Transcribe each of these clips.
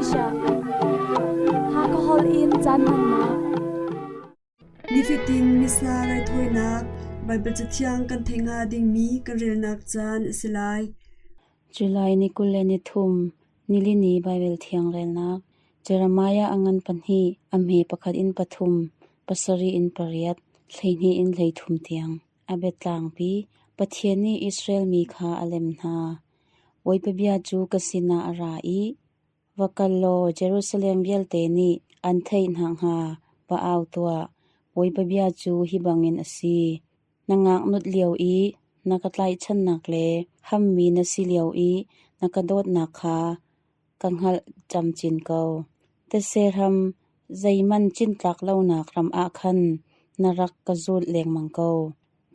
Malaysia. Hakha holh in caan hmannak. Nifatin Missa raithawinak Baibal Cathiang kan theih hnga dingmi kan relnak caan a si lai. July ni 23, nilini Baibal Thiang relnak Jeremiah a ngan pahnih, a hme pakhat in pathum, pasarih in pariat, 12 in 13 tiang. A biatlangpi, Pathian nih Israel mi kha a lem hna. Bawipa bia cu ka sinah a ra i, Va kal law Jerusalem vialte nih an theih nakhnga va au tuah. Bawipa bia cu hi bangin a si. Na ngaknut lio i na ka tlaihchannak le hammi na si lio i na ka dawtnak kha ka hngalh camcin ko. Thetse ram zeihmanh cintlak lonak ram ah khan na rak ka zulh lengmang ko.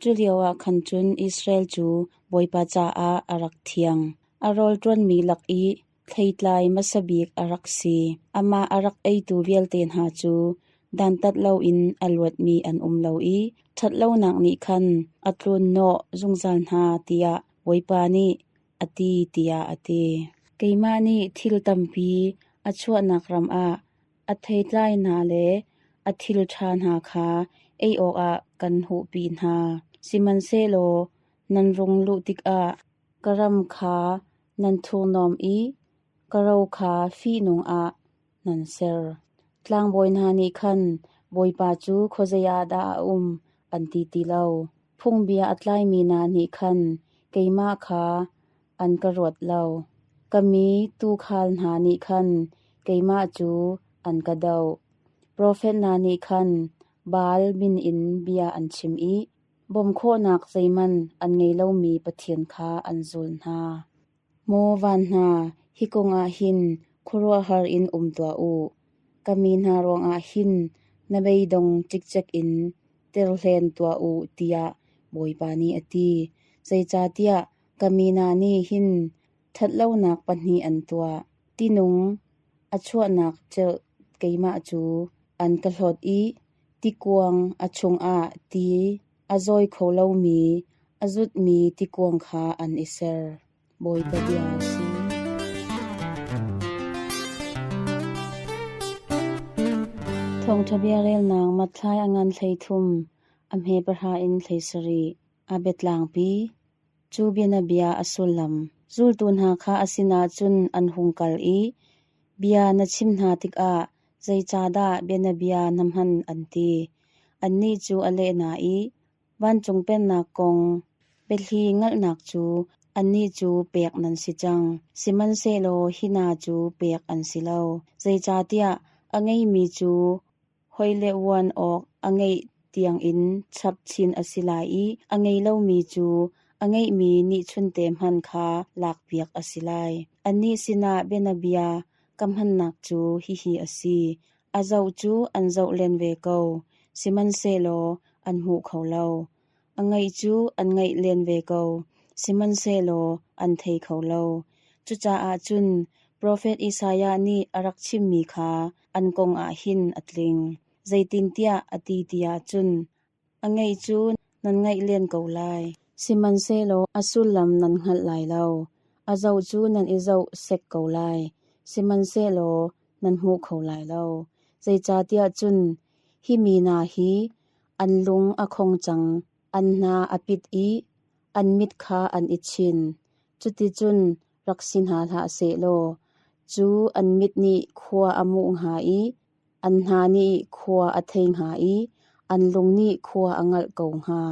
Cu lioah khan cun Israel cu Bawipa caah a rak thiang. A rawl ṭuanmi lak i thleitlai hmasa bik a rak si. Amah a rak eitu vialte hna cu dantat loin a luatmi an um lo i ṭhatlonak nih khan a tlunhnawh zungzal hna tiah Bawipa nih a ti tiah a ti. Keimah nih thil tampi a chuahnak ram ah a theitlai hna le a thil ṭha hna kha ei awkah kan huhpi hna. Sihmanhsehlaw nan rung luh tikah ka ram kha nan thurhnawm i ka ro kha fihnung ah nan ser. Tlangbawi hna nih khan Bawipa cu khuazei ah dah a um an ti ti lo. Phungbia a tlaimi hna nih khan keimah kha an ka ruat lo. Ka mi tuukhal hna nih khan keimah cu an ka doh. Profet hna nih khan Baal min in bia an chim i bawmh khawhnak zeihmanh an ngei lomi pathian kha an zul hna. Maw van hna, hi kong ah hin khuaruahhar in um tuah u. Ka mi hna ruangah hin na beidong cikcek in terhlen tuah u, tiah Bawipa nih a ti. Zeicahtiah ka mi hna nih hin ṭhatlonak pahnih an tuah. Tinung a chuahnak cerh keimah cu an ka hlawt i tikuang a chungah ti a zawi kho lomi a zutmi tikuang kha an i ser. Bawipa bia a si. Thawngṭha bia relnak Matthai a ngan 13, a hme pahra in 17, a biatlangpi. Cu bianabia a sullam. Zultu hna kha a sinah cun an hung kal i, Bia na chim hna tikah zeicahdah bianabia na hman an ti. Annih cu a leh hna i, Vancung Pennak kong biathli hngalhnak cu annih cu pek nan si cang, sihmanhsehlaw hi hna cu pek an si lo. Zeicahtiah a ngeimi cu hoi le uan awk a ngeih tiangin chap chin a si lai i a ngei lomi cu a ngeihmi nihchunte hmanh kha lakpiak a si lai. Annih sinah bianabia ka hmannak cu hihi a si: A zoh cu an zoh len ve ko, sihmanhsehlaw an hmu kho lo. A ngaih cu an ngaih len ve ko, sihmanhsehlaw an thei kho lo. Cucaah cun profet Isaiah nih a rak chimmi kha an kong ah hin a tling. Zeitintiah a ti tiah cun, A ngaih cu nan ngaih len ko lai, sihmanhsehlaw a sullam nan hngalh lai lo. A zoh cu nan i zoh sek ko lai, sihmanhsehlaw nan hmu kho lai lo. Zeicahtiah cun hi mi hna hi an lung a khong cang, an hna a pit i an mit kha an i chin. Cuticun rak si hna hlah sehlaw, cu an mit nih khua a muh hnga i an hna nih khua a thei hnga i an lung nih khua a hngalh ko hnga.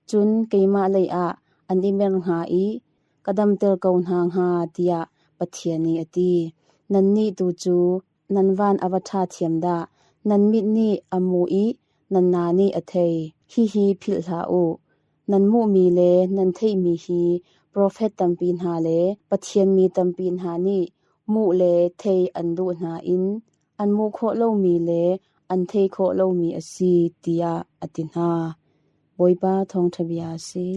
Cun keimah leiah an i mer hnga i ka damter ko hna hnga, tiah Pathian nih a ti. Nannih tu cu nan van a va ṭha thiam dah! Nan mit nih a mu i nan na nih a thei. Hihi philh hlah u. Nan hmuhmi le nan theihmi hi profet tampi hna le Pathian mi tampi hna nih hmuh le theih an duh hna in an hmuh khawh lomi le an theih khawh lomi a si, tiah a ti hna. Bawipa thawngṭha bia a si.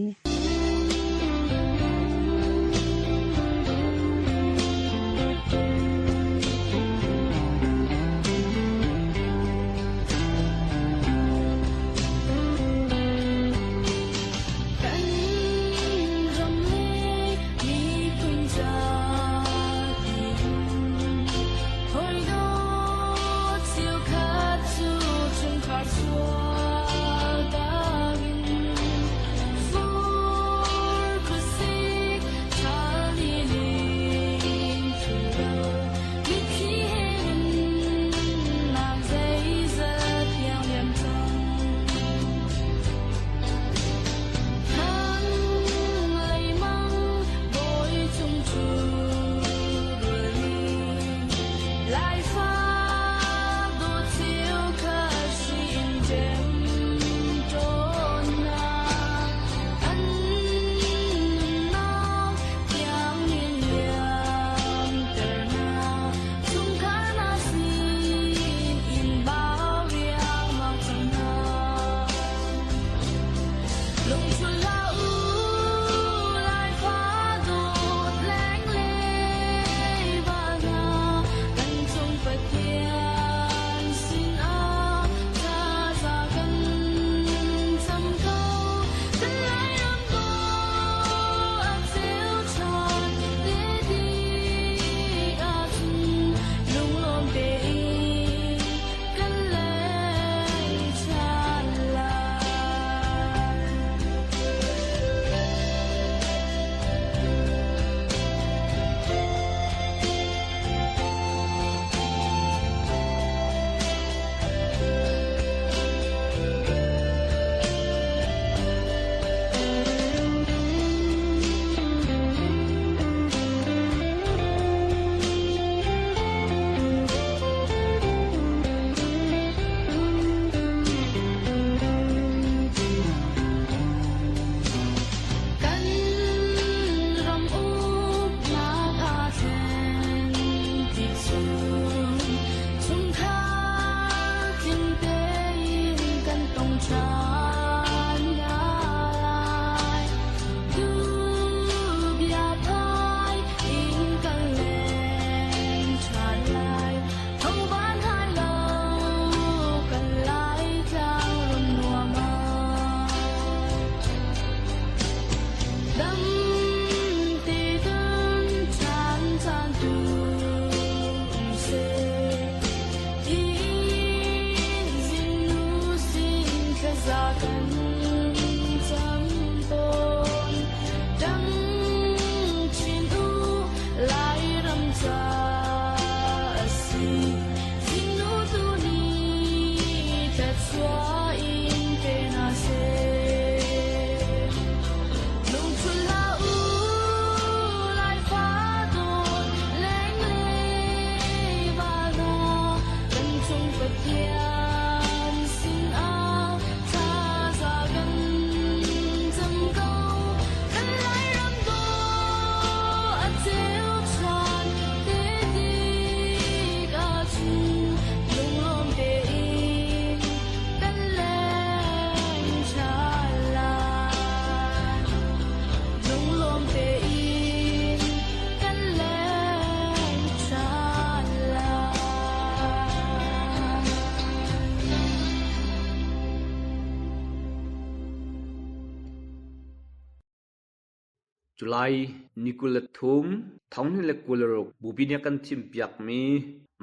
July ni 23, 2026 Bupi nih a kan thimpiakmi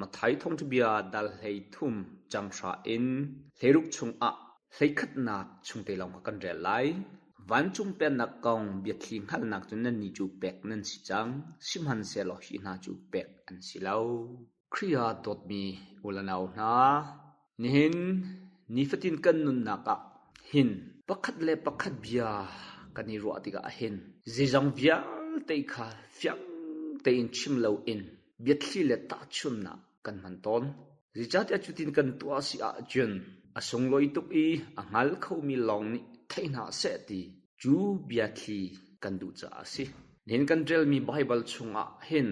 Matthai Thawngṭhabia dal 13 cang hra in 16 chungah hleikhatnak chungte lawng kha kan rel lai. Vancung Pennak kong biathli hngalhnak cu nannih cu pek nan si cang, sihmanhsehlaw hi hna cu pek an si lo. Khrih ah dawtmi u le nau hna, nihin nifatin kan nunnak ah hin pakhat le pakhat bia kan i ruah tikah hin zeizong vialte kha fiang tein chim loin biathli le tahchunhnak kan hman tawn. Zeicahtiah cutin kan tuah a si ahcun a sunglawi tuk i a hngal khomi lawng nih thei hna seh ti cu biathli kan duh caah a si. Nihin kan relmi Baibal chungah hin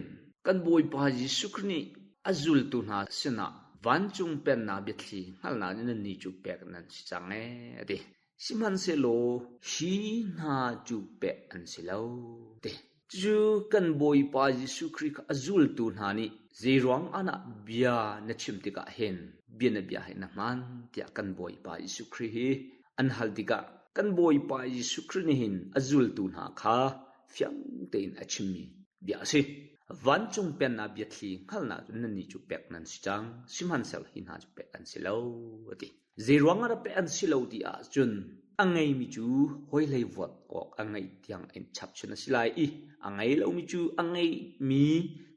kan Bawipa Jesuh Khrih nih a zultu hna sinah vancung pennak biathli hngalhnak nih nannih cu pek nan si cang ee a ti. Sihmanhsehlaw hi hna cu pek an si lo ti. Cucu kan Bawipa Jesuh Khrih kha a zultu hna nih zeiruang ah bia na chim tikah hin bia na bia hi na hmaan tiah kan Bawipa Jesuh Khrih hi an hal tikah kan Bawipa Jesuh Khrih nih hin a zultu hna kha fiang tein a chimmi bia a si. Vancung pennak biathli hngalhnak cu nannih cu pek nan si cang, sihmanhsehlaw hi hna cu pek an si lo, a ti. Zeiruang ah dah pek an si lo ti ahcun a ngeimi cu hawi hlei vuat awk a ngeih tiang in chapchun a si lai i a ngei lomi cu a ngeihmi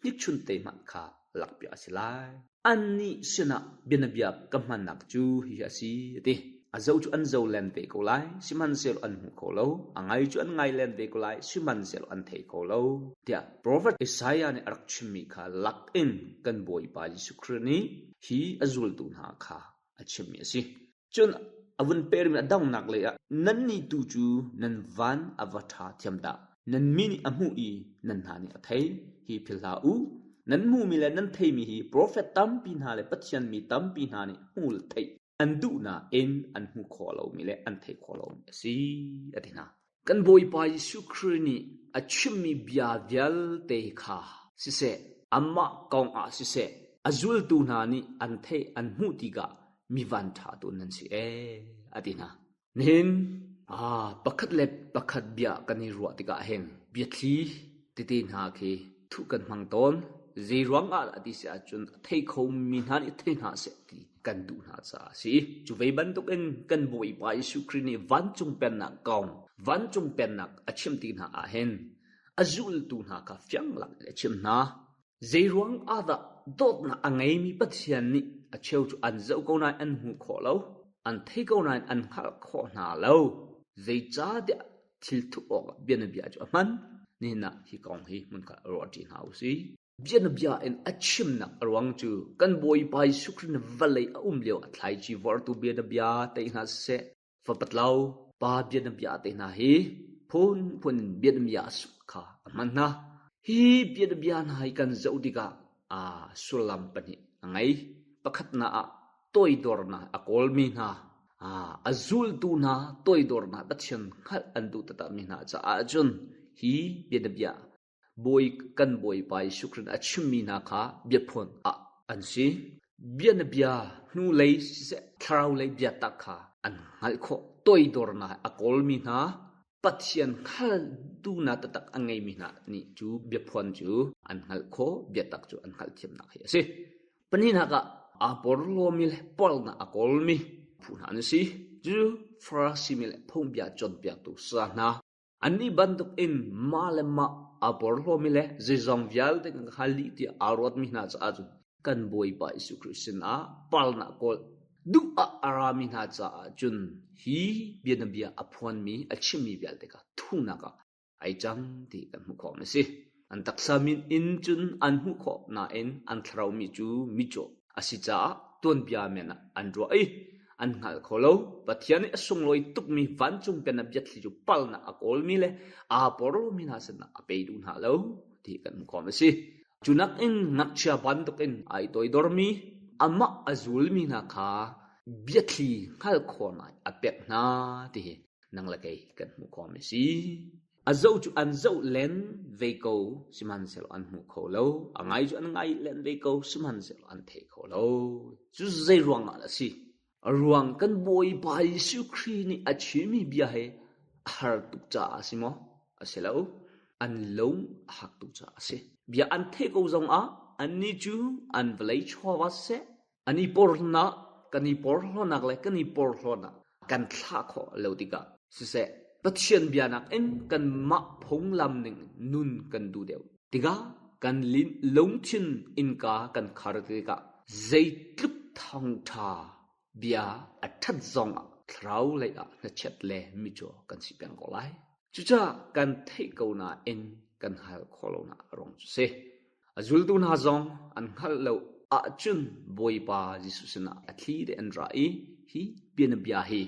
hnikchun te hmanh kha lakpiak a si lai. Annih sinah bianabia ka hmannak cu hihi a si, a ti. A zoh cu an zoh len ve ko lai, sihmanhsehlaw an hmu kho lo. A ngai cu an ngai len ve ko lai, sihmanhsehlaw an thei kho lo. Tiah profet Isaiah nih a rak chimmi kha lak in kan Bawipa Jesuh Khrih nih hi a zultu hna kha a chimmi a si. Cun a vun permi a donghnak lei ah nannih tu cu nan van a va ṭha thiam dah! Nan mi nih a hmuh i nan hna nih a thei. Hi philh hlah u. Nan hmuhmi le nan theimi hi profet tampi hna le Pathian mi tampi hna nih hmuh le theih an duh nain an hmuh khawh lomi le an theih khawh lomi a si, a ti hna. Kan Bawipa Jesuh Khrih nih a chimmi bia vialte kha siseh, amah kong ah siseh, a zultu hna nih an theih an hmuh tikah mi vanṭha tu nan si ee, a ti hna. Nihin pakhat le pakhat bia kan i ruah tikah hin biathli tete hna khi thuh kan hmang tawn. Zeiruang ah dah ti si ahcun a thei khomi hna nih thei hna seh ti kan duh hna caah a si. Cu ve bantukin kan Bawipa Jesuh Khrih nih vancung pennak kong, vancung pennak a chim ti hna ah hin a zultu hna kha fiang lak in a chimh hna. Zeiruang ah dah dawtnak a ngeimi Pathian nih a cheu cu an zoh ko nain an hmu khawh lo, an thei ko nain an hngalh khawh hna lo. Zeicahtiah thil thup awkah bianabia cu a hman. Nihin ah hi kong hi hmunkhat ruahṭi hna u sih. Bianabia in a chimnak a ruang cu kan Bawipa Jesuh Khrih nih vawlei a um lio a thlaici vortu bianabia te hna siseh, fapatlo pa bianabia te hna hi phunphun in bianabia kha a hman hna. Hi bianabia hna hi kan zoh tikah aa sullam pahnih a ngei. Pakhatnak ah toidornak a kawlmi hna, a zultu hna toidornak Pathian hngalh an duh taktakmi hna caah cun hi bianabia Bawi kan Bawipa Jesuh Khrih a chimmi hna kha biaphuan ah an si. Bianabia hnulei siseh thlarau lei biatak kha an hngalh khawh. Toidornak a kawlmi hna Pathian hngalduhnak taktak a ngeimi hna nih cu biaphuan cu an hngalh khawh, biatak cu an hngalhthiamnak hi a si. Pahnihnak ah aa porhlawmi le porhnak a kawlmi phu hna an si. Cu Farasi mi le phungbia cawnpiaktu sa hna Annih bantukin mah le mah aa porhlawmi le zeizong vialte kan hal dih tiah aa ruatmi hna caah cun kan Bawipa Jesuh Khrih sinah palnak kawl duh ah a rami hna caah cun hi bianabia a phuanmi a chimmi vialte kha thuhnak ah ai cang ti kan hmuh khawh a si. An taksa min in cun an hmuh khawh nain an thlarau mi cu mitcaw a si caah tuanbia men ah an ruah i an hngal kho lo. Pathian nih a sunglawi tukmi vancung pennak biathli cu palnak a kawlmi le aa porhlawmi hna sinah a pe duh hna lo ti kan hmuh khawh a si. Cu nakin ngakchia bantukin ai toidormi, amah a zulmi hna kha biathli hngalh khawhnak a pek hna ti hi nang le kei kan hmuh khawhmi a si. A zoh cu an zoh len ve ko, sihmanhsehlaw an hmu kho lo. A ngai cu an ngai len ve ko, sihmanhsehlaw an thei kho lo. Cu zei ruangah a si? A ruang kan Bawipa Jesuh Khrih nih a chimmi bia he a har tuk caah a si maw? A si lo. An lung a hak tuk caah a si. Bia an theih ko zongah annih cu an vawlei chawva siseh, An i porhlawtnak, kan i porhlawtnak le kan i porhlawtnak kan thlah khawh lo tikah siseh Pathian bia nakin kanmah phunglam ning nun kan duh deuh tikah kan lungthin innka kan khar tikah zeitluk thawngṭha bia a ṭhat zongah thlarau lei ah hnachet le mitcaw kan si peng ko lai. Cucaah kan theih ko nain kan hal khawh lonak a ruang cu si. A zultu hna zong an hngalh lo ahcun Bawipa Jesuh sinah a thli te an ra i hi bianabia hi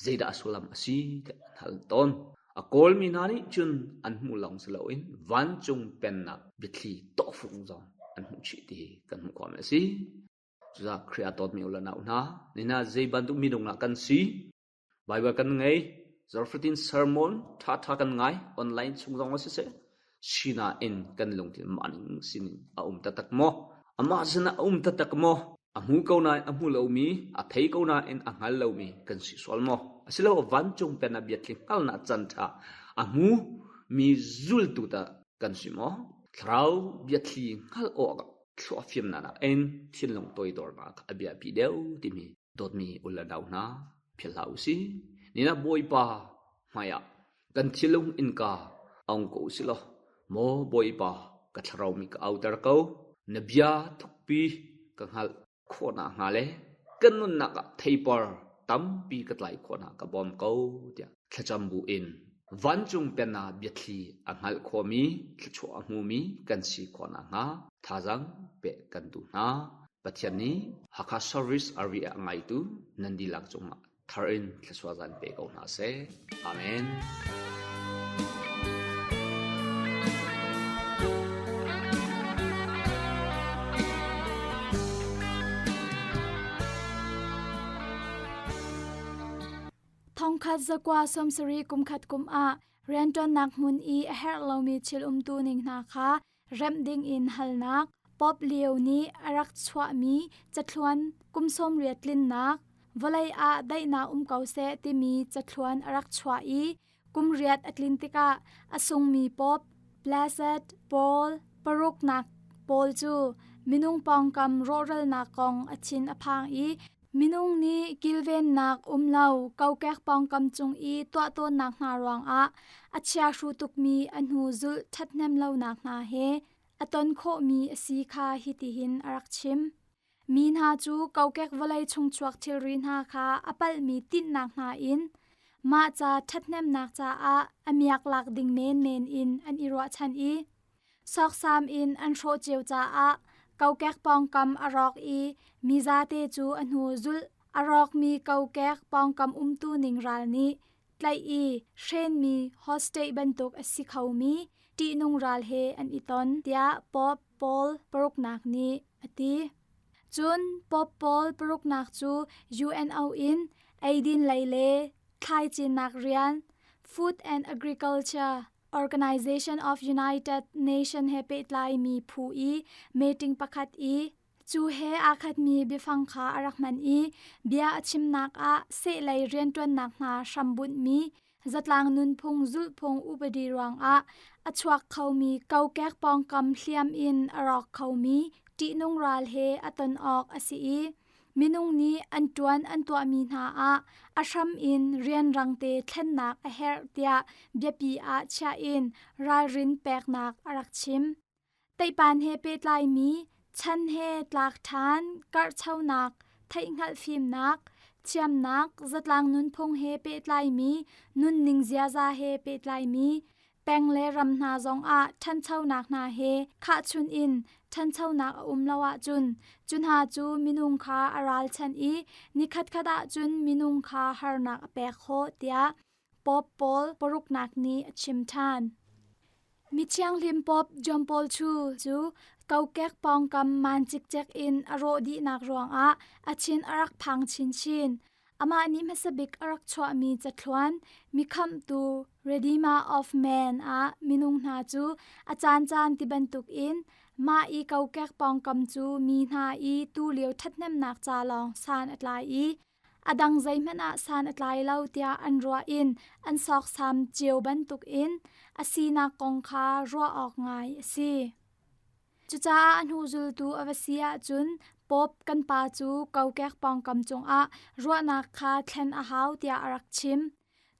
zeidah a sullam a si tiah an hal tawn. A kawlmi hna nih cun an hmuh lawng si loin vancung pennak biathli tawhfung zong an hmuh chih ti hi kan hmuh khawhmi a si. Cucaah Khrih aa dawtmi u le nau hna, nina zei bantuk minung ah kan si, Baibal kan ngei, zarhfatin sermon ṭhaṭha kan ngai, online chung zong ah siseh, sinain kan lungthin mah ning sining a um taktak maw? Amah sinah a um taktak maw? A hmu ko nain a hmu lomi, a thei ko nain a hngal lomi kan si sual maw? Asiloah vancung pennak biathli hngalhnak caan ṭha a hmu mi zultu tah kan si maw? Thlarau biathli hngalh awkah thluak fimnak nakin thinlung toidornak a biapi deuh timi Dawtmi u le nau hna, philh hlah u sih. Nina Bawipa hmaiah kan thinlung innka ong ko u sih law, maw Bawipa, ka thlarau mi ka auter ko. Na bia thukpi ka hngalh khawh nakhnga le kan nunnak ah theipar Tampi ka tlai khawh hna ka bawm ko tiah thlacam bu in vancung pennak biathli a hngalh khawhmi thluachuah a hmumi kan si khawh nakhnga thazaang pek kan duh hna. Pathian nih Hakha Service RV a ngaitu nan dihlak cungah thar in thluachuah zan pe ko hna seh. Amen. Thongkhat zakua sawmsarih kumkhat kum ah rianṭuannak hmun i a herh lomi thil umtu ning hna kha remh ding in halnak Pope Leo nih a rak chuahmi cathluan kum 80 tlinnak vawlei ah daihnak um ko seh timi cathluan a rak chuah i kum riat a tlin tikah a sungmi Pope Blessed Paul paruknak pawl cu minung pawngkam rawhralnak kong a thin a phang i minung nih kilvennak um lo kokek pawngkam cung i tuah tawnnak hna ruangah a chiahru tukmi a hnu zulh ṭhathnem lonak hna he a ton khawhmi a si kha hitihin a rak chim. Mi hna cu kokek vawlei chungchuak thilri hna kha a palhmi tinhnak hna in mah ca ṭhathnemnak caah a miak lak ding menmen in an i ruahchan i sawksam in an hrawh cio caah kokek pawngkam a rawk i mi zate cu a hnu zulh a rawkmi kokek pawngkam umtu ning ral nih tlaih i hrenmi hostage bantuk a si khomi ṭihnung ral he an i ton tiah Pope Paul paruknak nih a ti. Cun Pope Paul paruknak cu UNO in eidin lei le thlai cinnak rian Food and Agriculture Organization of United Nation he pehtlaimi phu i meeting pakhat i Cu he aa khatmi biafang kha a rak hman i bia a chimnak ah sehlei rianṭuannak hna hrambunhmi zatlang nunphung zulhphung upadi ruangah a chuak khomi kokek pawngkam hliam in a rawk khomi ṭihnung ral he a ton awk a si i minung nih an ṭuan an tuahmi hna ah a hram in rianrang te thlennak a herh tiah biapi ah chiah in ralrin peknak a rak chim. Teihpan he pehtlaimi chan he tlak ṭhan, karhchonak, theihhngalh fimnak, thiamnak, zatlang nunphung he pehtlaimi nunning ziaza he pehtlaimi peng le ram hna zongah ṭhanchonak hna he khahchun in ṭhanchonak a um lo ahcun cu hna cu minung kha a ralchanh i nikhatkhat ahcun minung kha harnak a pek khawh tiah Pope Paul paruknak nih a chim ṭhan. Mithianghlim Pope John Paul II cu kokek pawngkam maan cikcek in a rawh dihnak ruangah a thin a rak phang chinchin. Amah nih hmasabik a rak chuahmi cathluan Mikhamhtu Redeemer of Man ah minung hna cu a caancaan ti bantukin mah i kokek pawngkam cu mi hna i tulio ṭhathnemnak ca lawng san a tlai i A dang zeihmanh ah san a tlai lo tiah an ruah in an sawksam cio bantukin a sinak kong kha ruah awk ngai a si. Cucaah a hnu zultu a va si ahcun Pope kan pa cu kokek pawngkam cungah ruahnak kha thlen a hau tiah a rak chim.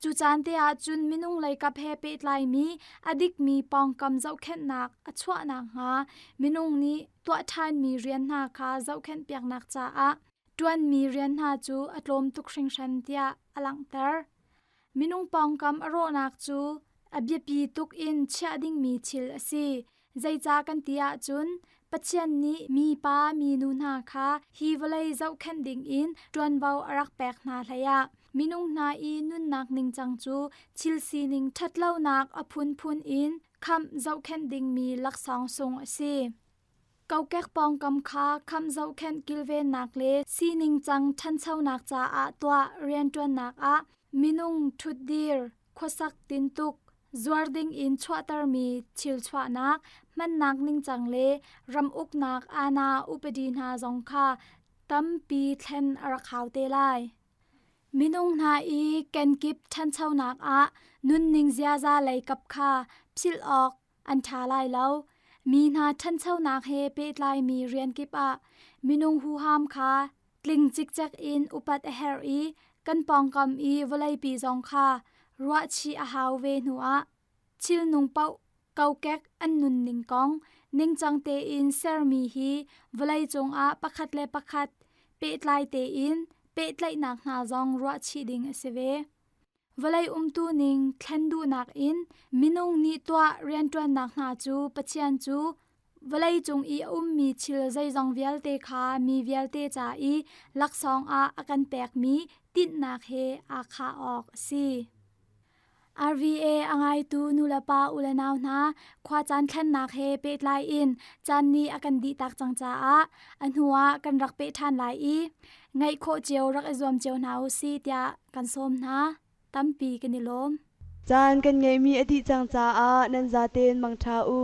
Cu caan te ah cun minung leikap he pehtlaimi a dikmi pawngkam zohkhenhnak a chuah nakhnga minung nih tuah ṭhanmi rian hna kha zohkhenhpiaknak caah ṭuanmi rian hna cu a tlawm tuk hringhran tiah a langhter. Minung pawngkam a rawhnak cu a biapi tuk in chiah dingmi thil a si. Zeicah kan ti ahcun Pathian nih mipa minu hna kha hi vawlei zohkhenh dingin ṭuanvo a rak pek hna hleiah minung hna i nunnak ningcang cu thil sining ṭhatlonak a phunphun in khamh zohkhenh dingmi laksawng sung a si. Kokek pawngkam kha khamh zohkhenh kilvennak le sining cang ṭhanchonak caah tuah rianṭuannak ah minung ṭhutdir, khuasak tintuk, zuar ding in chuahtermi thil chuahnak, hmannak ningcang le ram uknak aana upadi hna zong kha tampi thlen a rak hau te lai. Minung hna i kenkip ṭhanchonak ah nunning ziaza lei kap kha philh awk an ṭha lai lo. Mi hna ṭhanchonak he pehtlaimi rian kip ah minung huham kha tling cikcek in upat a herh i kan pawngkam i vawleipi zong kha ruahchih a hau ve hnuah thilnung paoh kokek an nunning kong ningcang tein sermi hi vawleicung ah pakhat le pakhat pehtlai tein Pehtlaihnak hna zong ruahchih ding a si ve. Vawlei umtu ning thlen duhnak in minung nih tuah rianṭuannak hna cu Pathian cu vawlei cung i a ummi thil zeizong vialte kha mi vialte ca i laksawng ah a kan pekmi tinhnak he aa khah awk a si. RVA a ngaitu nulepa ulenau hna khuacaan thlennak he pehtlai in caan nih a kan dihtak cang caah a hnu ah kan rak peh ṭhan lai i ngaih khawh cio rak i zuam cio hna u si tiah kan sawm hna. Tampi kan i lawm. Caan kan ngeihmi a dih cang caah nan zaten mangṭha u.